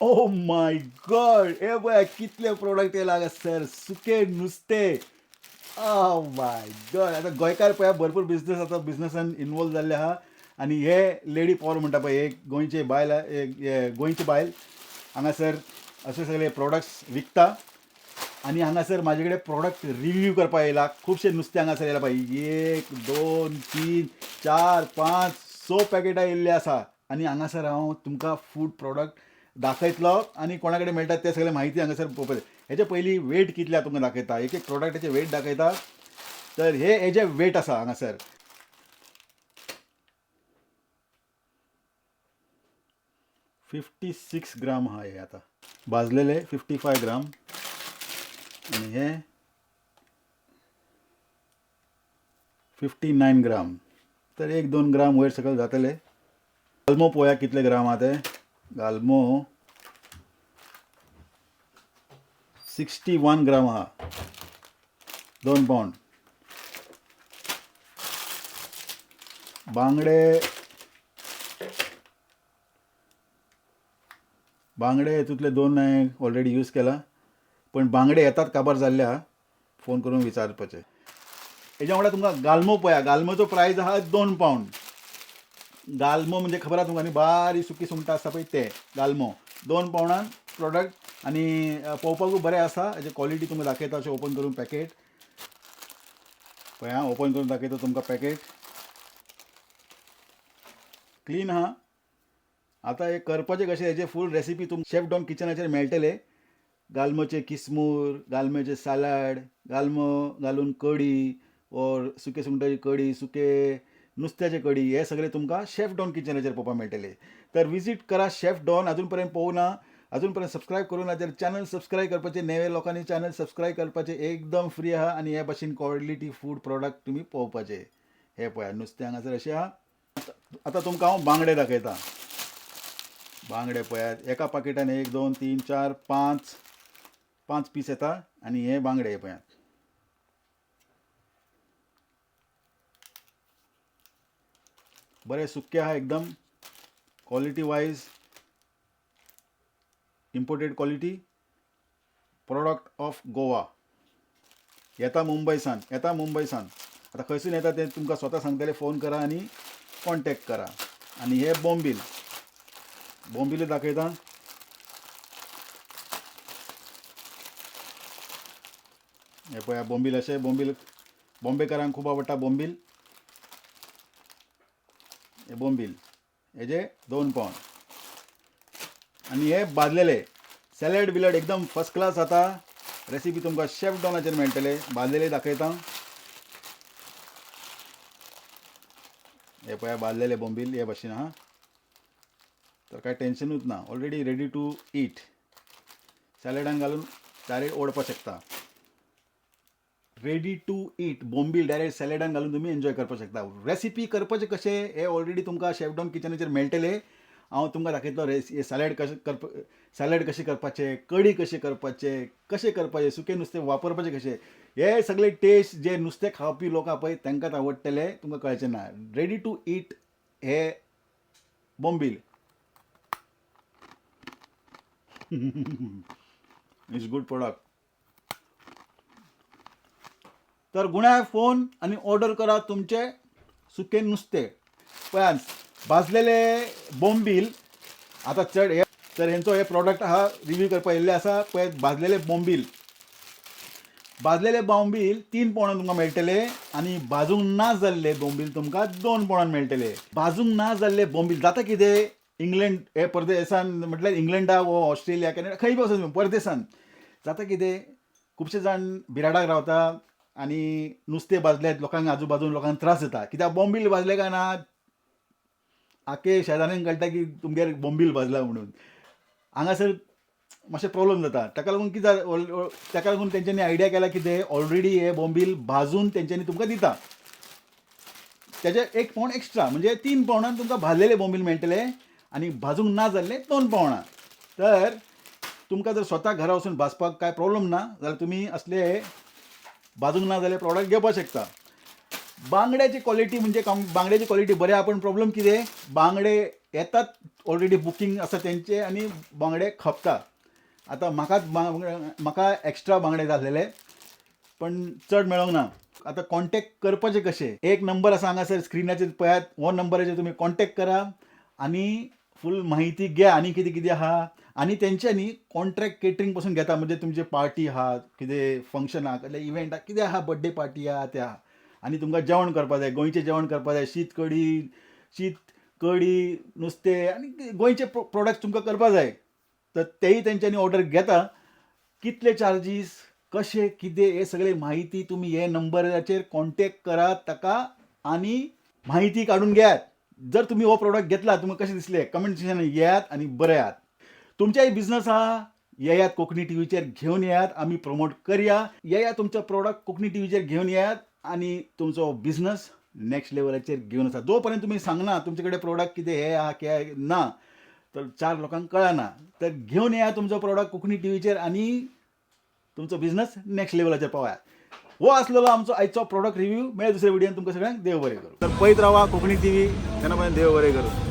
O my God, हे पळय कितले प्रोडक्ट येयला हांगासर. सुके नुस्तें. ओ my God. आतां गोंयकार पळय भरपूर बिजनस आतां बिजनसान इनवॉल्व जाल्ले आहा. आनी हे लेडी पॉवर म्हणटा पळय, एक गोंयचे बायल, एक गोंयची बायल हांगासर अशे सगळे प्रोडक्ट्स विकता. आनी हांगासर म्हाजे कडेन प्रोडक्ट रिव्यू करपाक येयला. खुबशे नुस्तें हांगासर येयला पळय, 1 2 3 4 5 6 पॅकेटां येयल्ली आसा. आनी हांगासर हांव तुमकां फूड प्रोडक्ट दाखयतलो आनी कोणा कडेन मेळटा ते सगळे म्हायती हांगासर पळोवपाक. हेचे पयलीं वेट कितले आहा तुमकां दाखयता, एक एक प्रोडक्टाचे वेट दाखयता. तर हे हेजे वेट आसा हांगासर 56 ग्राम आहा. हे आतां भाजलेले 55 ग्राम आनी हे 59 ग्राम. तर 1-2 ग्राम वयर सकयल जातले. गालमो पळोवया कितले ग्राम आहा ते. गालमो 61 ग्राम आहा, 2 पाउंड. बांगडे, बांगडे हितूंतले 2 हांवें ऑलरेडी यूज केला, पण बांगडे येतात काबार जाल्ले आहा, फोन करून विचारपाचें. हेज्या वांगडा तुमकां गालमो पळया. गालमोचो प्रायस आहा 2 पाउंड. गालमो म्हणजे खबर आहा तुमकां न्ही, बारीक सुकी सुंगटां आसता पळय ते गालमो. 2 पाउंडान प्रोडक्ट आनी पळोवपाकूय बरें आसा. हेची क्वॉलिटी तुमकां दाखयता अशें ओपन करून पॅकेट पळया, ओपन करून दाखयता तुमकां. पॅकेट क्लीन आहा. आतां हे करपाचें कशें हेजे फूल रेसिपी तुमकां शेफ डॉन किचनाचेर मेळटले. गालमोचे किसमूर, गालम्याचे सालाड, गालमो घालून कडी ओर सुके सुंगटाची कडी, सुके नुस्त्याचे कडी, हे सगळे तुमकां शेफ डॉन किचनाचेर पळोवपाक मेळटले. तर विजीट करा शेफ डॉन. अजून पर्यंत पळोवना ना, अजून पर्यंत सबस्क्रायब करूं ना जाल्यार चॅनल सबस्क्रायब करपाचें. नवे लोकांनी चॅनल सबस्क्रायब करपाचें, एकदम फ्री आहा. आनी हे भाशेन क्वॉलिटी फूड प्रोडक्ट तुमी पळोवपाचे. हे पळया नुस्तें हांगासर अशें आहा. आतां तुमकां हांव बांगडे दाखयता. बांगडे पळयात, एका पाकेटान 1 2 3 4 5 5 पीस येता. आनी हे बांगडे हे पळयात, बरे सुके आहा, एकदम quality wise imported quality, product of Goa. येता मुंबयसान, येता मुंबयसान. आतां खंयसून येता तें तुमकां स्वता सांगतले. फोन करा आनी कॉन्टेक्ट करा. आनी हे बोंबील, बोंबील दाखयता. हे पळया बोंबील, अशें बोंबील बॉम्बेकारांक खूब आवडटा बोंबील. हे बोंबील हेजे 2 पाउंड. आनी हे भाजलेले सॅलड बिलड एकदम फर्स्ट क्लास जाता. रेसिपी तुमकां शेफ डॉनाचेर मेळटले. भाजलेले दाखयता. हे पळया भाजलेले बोंबील हे भाशेन आहा. तर कांय टेन्शनूच ना, ऑलरेडी रेडी टू ईट. सॅलडान घालून डायरेक्ट ओडपाक शकता. रेडी टू ईट बोंबील डायरेक्ट सॅलडान घालून तुमी एन्जॉय करपाक शकता. रेसिपी करपाचें कशें हे ऑलरेडी तुमकां शेफ डॉन किचनाचेर मेळटले. हांव तुमकां दाखयतलो सॅलड कशें करप, सॅलड कशें करपाचें, कडी कशें करपाचें, कशें करपाचें, सुकें नुस्तें वापरपाचें कशें, हे सगळे टेस्ट जे नुस्तें खावपी लोक आहा पळय तांकांच आवडटले, तुमकां कळचें ना. रेडी टू ईट हे बोंबील it's good product. तर गुण्याक फोन आनी ऑर्डर करा तुमचे सुकें नुस्तें. पळयात भाजलेले बोंबील आतां चड हे, तर हेंचो हे प्रोडक्ट आहा रिव्यू करपाक येयल्ले आसा. पळयात भाजलेले बोंबील, भाजलेले बोंबील 3 पाउंडान तुमकां मेळटले आनी भाजूंक ना जाल्ले बोंबील तुमकां 2 पाउंडान मेळटले. भाजूंक ना जाल्ले बोंबील जाता कितें, इंग्लंड हे परदेसान म्हटल्यार इंग्लंडा वो ऑस्ट्रेलिया कॅनडा खंय बी वचून परदेसान जाता कितें, खुबशे जाण बिराडाक रावता आनी नुस्तें भाजलें लोकांक आजूबाजून लोकांक त्रास जाता. कित्याक बोंबील भाजलें काय ना आखे शेजाऱ्यांक कळटा की तुमगेर बोंबील भाजला म्हणून. हांगासर मातशें प्रॉब्लम जाता. ताका लागून कितें जाता, ताका लागून तेंच्यांनी आयडिया केला कितें, ऑलरेडी हे बोंबील भाजून तेंच्यांनी तुमकां दिता. तेजे 1 पाउंड एक्स्ट्रा म्हणजे 3 पाउंडान तुमकां भाजलेले बोंबील मेळटले आनी भाजूंक ना जाल्ले 2 पाउंडां. तर तुमकां जर स्वता घरा वचून भाजपाक कांय प्रॉब्लम ना जाल्यार तुमी असले भाजूंक ना जाल्यार प्रोडक्ट घेवपाक शकता. बांगड्याची क्वॉलिटी म्हणजे बांगड्याची क्वॉलिटी बरी आहा, पण प्रॉब्लम कितें, बांगडे येतात, ऑलरेडी बुकींग आसा तेंचे आनी बांगडे खपता. आतां म्हाकाच बांगडे, म्हाका एक्स्ट्रा बांगडे जाल्लेले पण चड मेळोंक ना. आतां कॉन्टेक्ट करपाचें कशें, एक नंबर आसा हांगासर स्क्रिनाचेर पळयात, हो नंबराचेर तुमी कॉन्टेक्ट करा आनी फूल माहिती घ्या आनी कितें कितें आहा. आनी तेंच्यांनी कॉन्ट्रॅक्ट केटरींग पसून घेता, म्हणजे तुमचे पार्टी आहा, कितें फंक्शन आहा, कसलें इव्हेंट आहा, कितें आहा, बड्डे पार्टी आहा तें आहा आनी तुमकां जेवण करपा जाय, गोंयचें जेवण करपा जाय, शीत कडी, शीत कडी नुस्तें आनी गोंयचे प्रोडक्ट्स तुमकां करपा जाय तर तेय तेंच्यांनी ऑर्डर घेता. कितले चार्जीस कशे कितें हे सगळे म्हायती तुमी हे नंबराचेर कॉन्टेक्ट करात ताका आनी म्हायती काडून घेयात. जर तुमी हो प्रोडक्ट घेतला तुमकां कशें दिसलें कमेंट सेक्शनान येयात आनी बरयात. तुमच्याय बिजनस आहा, येयात कोंकणी टीव्हीचेर घेवन येयात, आमी प्रमोट करया. येया तुमचो प्रोडक्ट कोंकणी टीव्हीचेर घेवन येयात आनी तुमचो बिजनस नेक्स्ट लेवलाचेर घेवन वचात. जो पर्यंत तुमी सांगना तुमचे कडेन प्रोडक्ट कितें हे आहा कितें ना तर चार लोकांक कळना. तर घेवन येया तुमचो प्रोडक्ट कोंकणी टीव्हीचेर आनी तुमचो बिजनस नेक्स्ट लेवलाचेर पावयात. हो आसलेलो आमचो आयचो प्रोडक्ट रिव्यू. मेळ्ळे दुसऱ्या व्हिडियोन. तुमकां सगळ्यांक देव बरें करूं. तर पळयत रावा कोंकणी टीव्ही. तेन्ना पर्यंत देव बरें करूं.